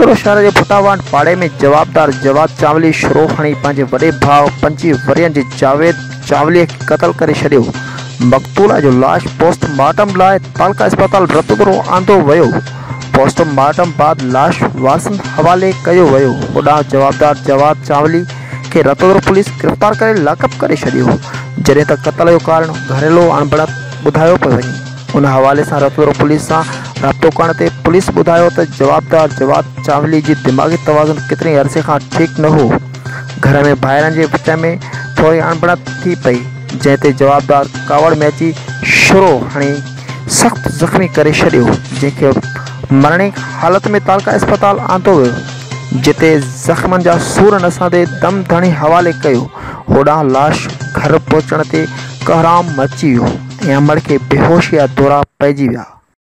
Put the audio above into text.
رتودڙو شهر جي ڀٽاوانڊ پاڙي ۾ جوابدار جواد چانولي شروع هڻي پنهنجي وڏي ڀاء 25 ورهين جي جاويد چانولي کي قتل ڪري ڇڏيو. مقتول جو لاش پوسٽ مارٽم لاء تعلقه اسپتال رتودڙو آندو ويو. پوسٽ مارٽم بعد لاش وارثن حوالي ڪيو ويو. هوڏانهن جوابدار جواد چانولي کي رتودڙو پوليس گرفتار ڪري لاڪپ ڪري ڇڏيو. جڏهن ته قتل جو ڪارڻ گهريلو اڻبڻت ٻڌايو پيو وڃي. ان حوالي سان رتودڙو پوليس سان رابطو ڪرڻ تي پوليس ٻڌايو ته جوابدار جواد چانولي جي دماغي توازن ڪيتري عرصي کان ٺيڪ نه هو، گهر ۾ ڀائرن جي وچ ۾ ٿوري اڻبڻت ٿي پئي، جنهن تي جوابدار ڪاوڙ ۾ اچي شرو هڻي سخت زخمي ڪري ڇڏيو، جنهن کي مرڻي حالت ۾ تعلقه اسپتال آندو ويو، جتي زخمن جا سور نه سهندي دم ڌڻي حوالي ڪيو، هوڏانهن لاش گهر پهچڻ تي ڪهرام مچي ويو ۽ امڙ کي بيهوشي جا دورا پئجي ويا.